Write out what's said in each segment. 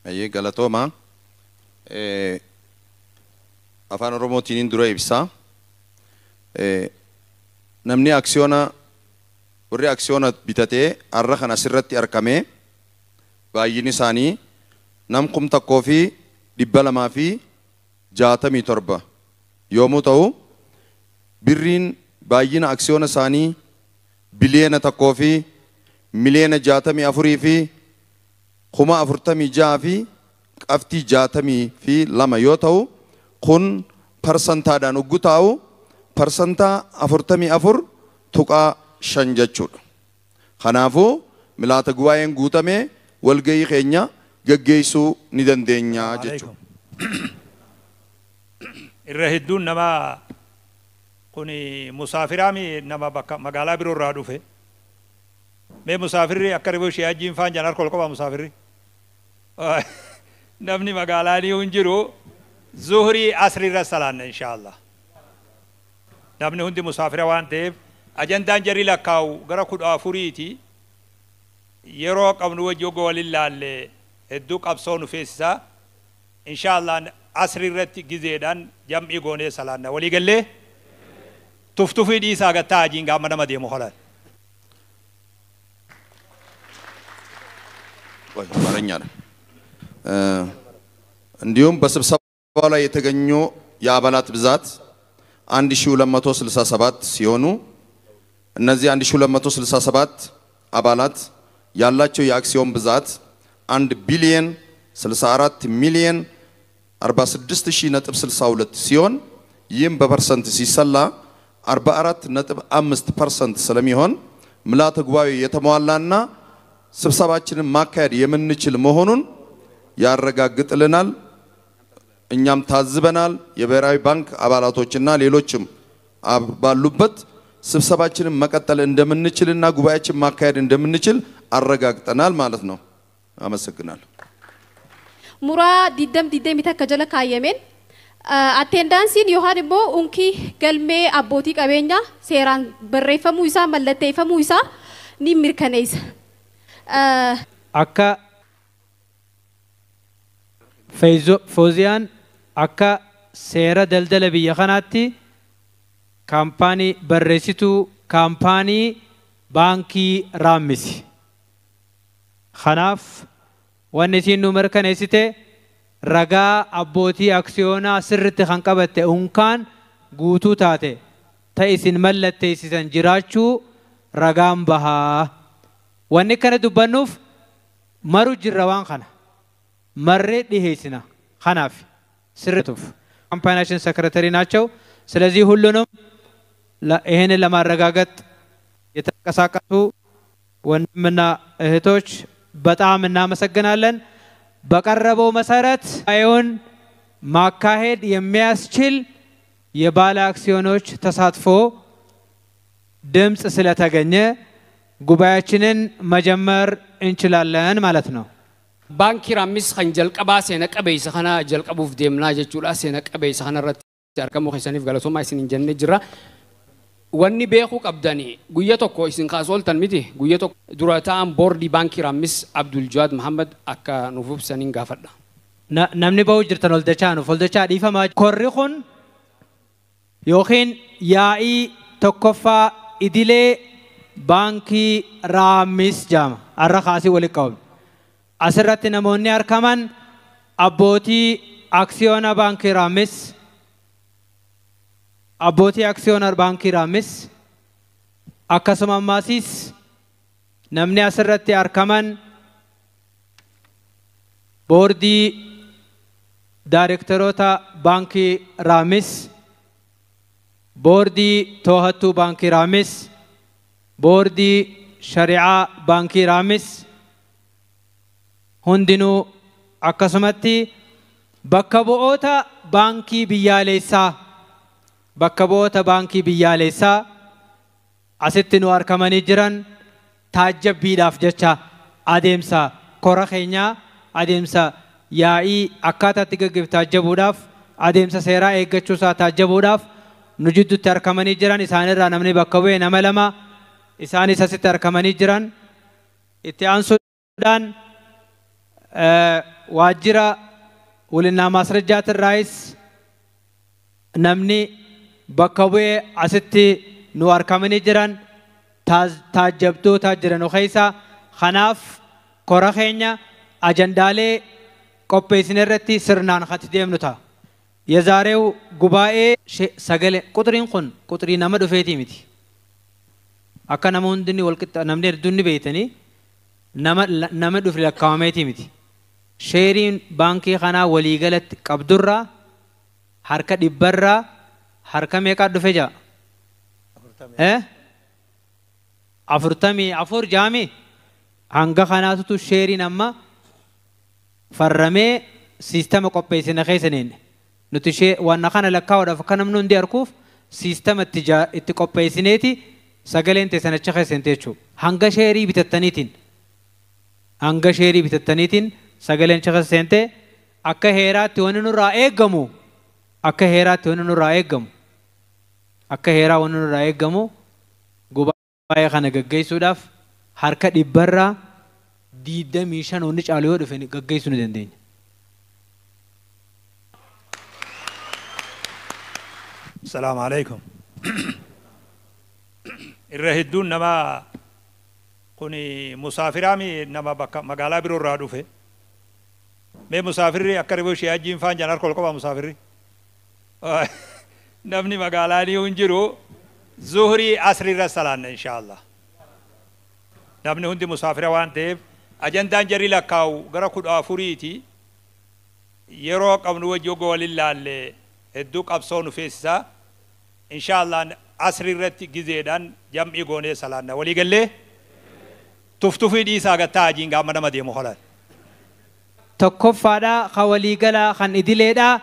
Ayyee, galatooma. Afaan Oromootiin dura ibsaa. Namni aksiyoona, warri aksiyoona bitatee har'a kan asirratti argame baay'inni isaanii nam 1267 yoomuu ta'u, birriin baay'ina aksiyoona isaanii 1,064,046.62 yoo ta'u, kun parsantaadhaan uggu taa'u 44.5% jechuudha. Kanaafuu milaata gubaa'een guutame walgahii keenya gaggeessuu ni dandeenya jechuudha. Irra hedduun nama kun musaafiraami, nama bakka magaalaa biroo irraa dhufe. Mee musaafirri akka ribuu ishee ajjiin faan jaan harka ol qaba musaafirri. Namni magaalaa ni hin jiru, zuhurii asri irra salaanna inshaallah. Namni hundi musaafira waan ta'eef ajandaan jarri lakkaa'u gara 14ti. Yeroo qabnu wajji ogo walin laalle hedduu qabsoo nu feesisaa. Inshaallah asri irratti gizeedhaan jam'ii goonee salaanna. Walii gallee tuftufii dhiisaa gattaa ajiin gaama nama deemu holan. አማርኛ ነው። እንዲሁም በስብሰባው ላይ የተገኙ የአባላት ብዛት 1267 ሲሆኑ እነዚህ 1267 አባላት ያላቸው የአክሲዮን ብዛት 1 ቢሊዮን 64 ሚሊዮን 46,000.62 ሲሆን ይህም በፐርሰንት ሲሰላ 44.5% ስለሚሆን ምልዓተ ጉባኤው የተሟላና ስብሰባችንን ማካሄድ የምንችል መሆኑን ያረጋግጥልናል። እኛም ታዝበናል። የብሔራዊ ባንክ አባላቶችና ሌሎችም ባሉበት ስብሰባችንን መቀጠል እንደምንችልና ጉባኤያችን ማካሄድ እንደምንችል አረጋግጠናል ማለት ነው። አመሰግናለሁ። Muraa diddam diddamii takka jala kaayyameen attendaansiin yookaan immoo unki galmee abbootii qabeenyaa seeraan barreeffamuu isaa, mallatteeffamuu isaa ni mirkaneessa. Akka Fooziyaan akka seera daldala biyya kanaatti kaampaanii barreessituu kaampaanii baankii Raammisi. Kanaaf wanni isiin nu mirkaneessite ragaa abbootii aksiyoonaa sirritti kan qabatte, unkaan guutuu taate ta isin mallatteessisan jiraachuu ragaan bahaa. Wanni kana dubbannuuf maru jirra, waan kana marree dhiheessina, kanaaf sirrituuf ካምፓኒያችን ሰክረተሪ ናቸው። ስለዚህ ሁሉንም ይህንን ለማረጋገጥ የተንቀሳቀሱ ወንድምና እህቶች በጣም እናመሰግናለን። በቀረበው መሰረት ጉባኤውን ማካሄድ የሚያስችል የባለ አክሲዮኖች ተሳትፎ ድምፅ ስለተገኘ ጉባኤያችንን መጀመር እንችላለን ማለት ነው። Baankii Raammis kan jalqabaa seena qabeessa kana jalqabuuf deemnaa jechuudha. Seena qabeessa kana irratti argamuu keessaniif galatoomaa isin hin jenne jira. Wanni beekuu qabdanii guyya tokko isin kaasu ooltan miti, guyya tokko dura ta'an boordii baankii Raammis Abdul Jawaad Muhammad akka nuuf ibsaniin gaafadha. Namni ba'uu jirtan ol dachaa nuuf ol dachaa, dhiifamaa. Korri kun yookiin yaa'ii tokkoffaa idilee baankii Raammis jaama. Har'a kaasii walitti qabamne. Asirratti namoonni argaman abbootii aksiyoona baankii Raammis, abbootii aksiyoona baankii Raammis, akkasuma ammaasiis namni asirratti argaman boordii daayirektaroota baankii Raammis, boordii to'attuu baankii Raammis, boordii shari'aa baankii Raammis hundinuu, akkasumatti bakka bu'oota baankii biyyaalessaa, bakka bu'oota baankii biyyaalessaa asitti nu argamanii jiran taajjabbiidhaaf jecha adeemsa kora keenyaa, adeemsa yaa'ii akkaataatti gaggeeffamu taajjabuudhaaf, adeemsa seeraa eeggachuusaa taajjabuudhaaf nu jidduutti argamanii jiran, isaanirraa namni bakka bu'e nama lama isaanis asitti argamanii jiran. Itti aansuudhaan Waajjira wulinnaa maasrajjaatirraayis namni bakka bu'ee asitti nu argamanii jiran taajjabtoota jiran keessa kanaaf kora keenya ajandaalee qopheessine irratti sirnaan kan deemnu ta'a. የዛሬው ጉባኤ ሰገሌ ቁጥሪን ኩን ቁጥሪ ነመ ዱፌቲ ሚቲ አካ ነመ ሁንድኒ ወልቅጣ ነምኒ ዱኒ ቤተኒ ነመ ዱፍ ለካመቲ ሚቲ ሼሪን ባንኪ ኸና ወሊገለት ቀብዱራ ሀርከ ዲበራ ሀርከ ሜቃ ዱፌጃ 44 ጃሚ hanga kanaatutu sheeriin amma farramee siistama qopheessine keessaniin nuti ishee waan kana lakkaa'uudhaaf akka namni hundi arguuf siistama itti qopheessineeti sagaleen teessan achi keessan jechuudha. Hanga sheerii bitattaniitiin sagaleen achi keessa seentee akka heeraatti wanni nurraa eegamu akka heeraa wanni nurraa eegamu gubaa'ee kana gaggeessuudhaaf harka dhibbarraa 25 wanni caalu yoo dhufe gaggeessuu ni dandeenya. السلام عليكم. irra hedduun nama kuni musaafiraami nama bakka magaalaa biroo irraa dhufe. Mee musaafirri akka riboo ishee ajiin faan jaan harka ol qaba musaafirri. Namni magaalaa ni hin jiru zuhurii asri irra salaanna inshaallah. Namni hundi musaafira waan ta'eef ajandaan jarri lakkaa'u gara 14ti yeroo qabnu wajji ogoo waliin laalle hedduu qabsoo nu feesisaa. Inshaallah asri irratti gizeedhaan jam'ii goonee salaanna walii gallee tuftufii dhiisaa gattaa ajiin gaama nama deemu holan. Tokkoffaadhaa kan waliigalaa kan idileedhaa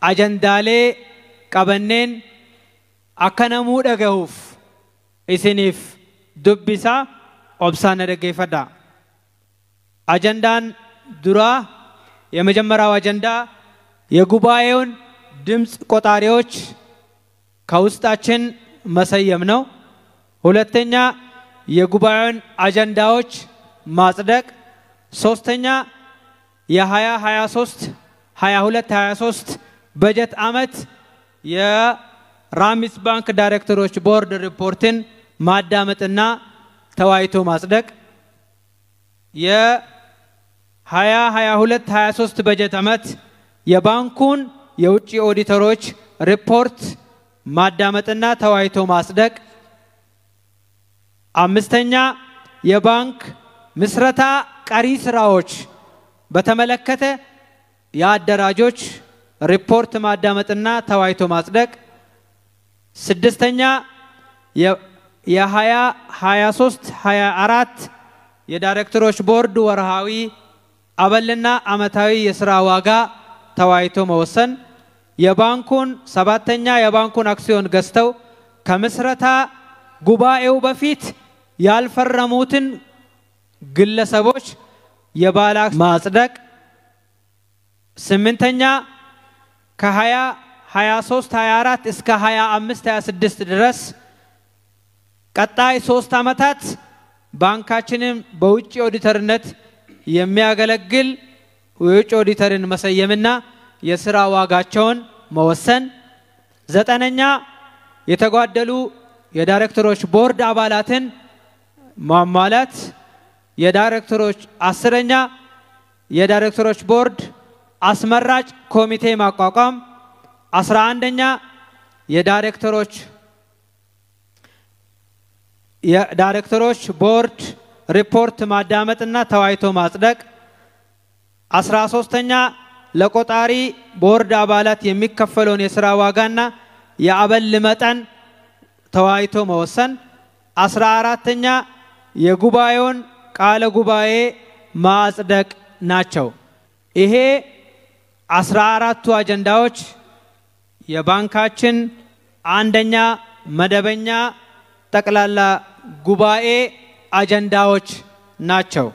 ajandaalee qabanneen akka namuu dhagahuuf isiniif dubbisaa obsaan na dhaggeeffadhaa. Ajandaan duraa የመጀመሪያው አጀንዳ የጉባኤውን ድምፅ ቆጣሪዎች ከውስጣችን መሰየም ነው። ሁለተኛ የጉባኤውን አጀንዳዎች ማጽደቅ፣ ሶስተኛ የ2023 22 23 በጀት ዓመት የራሚስ ባንክ ዳይሬክተሮች ቦርድ ሪፖርትን ማዳመጥና ተወያይቶ ማጽደቅ፣ የ2022 23 በጀት ዓመት የባንኩን የውጭ ኦዲተሮች ሪፖርት ማዳመጥና ተወያይቶ ማጽደቅ፣ አምስተኛ የባንክ ምስረታ ቀሪ ስራዎች በተመለከተ የአደራጆች ሪፖርት ማዳመጥና ተወያይቶ ማጽደቅ፣ ስድስተኛ የ2023 24 የዳይሬክተሮች ቦርድ ወርሃዊ አበልና ዓመታዊ የስራ ዋጋ ተወያይቶ መወሰን፣ የባንኩን ሰባተኛ የባንኩን አክሲዮን ገዝተው ከምስረታ ጉባኤው በፊት ያልፈረሙትን ግለሰቦች የባለ ማጽደቅ፣ ስምንተኛ ከ20 23 24 እስከ 25 26 ድረስ ቀጣይ 3 ዓመታት ባንካችንን በውጭ ኦዲተርነት የሚያገለግል የውጭ ኦዲተርን መሰየምና የስራ ዋጋቸውን መወሰን፣ ዘጠነኛ የተጓደሉ የዳይሬክተሮች ቦርድ አባላትን ማሟላት፣ የዳይሬክተሮች አስረኛ የዳይሬክተሮች ቦርድ አስመራጭ ኮሚቴ ማቋቋም፣ 11ኛ የዳይሬክተሮች ቦርድ ሪፖርት ማዳመጥና ተወያይቶ ማጽደቅ፣ 13ኛ ለቆጣሪ ቦርድ አባላት የሚከፈለውን የስራ ዋጋና የአበል መጠን ተወያይቶ መወሰን፣ 14ኛ የጉባኤውን ቃለ ጉባኤ ማጽደቅ ናቸው። ይሄ 14ቱ አጀንዳዎች የባንካችን አንደኛ መደበኛ ጠቅላላ ጉባኤ አጀንዳዎች ናቸው።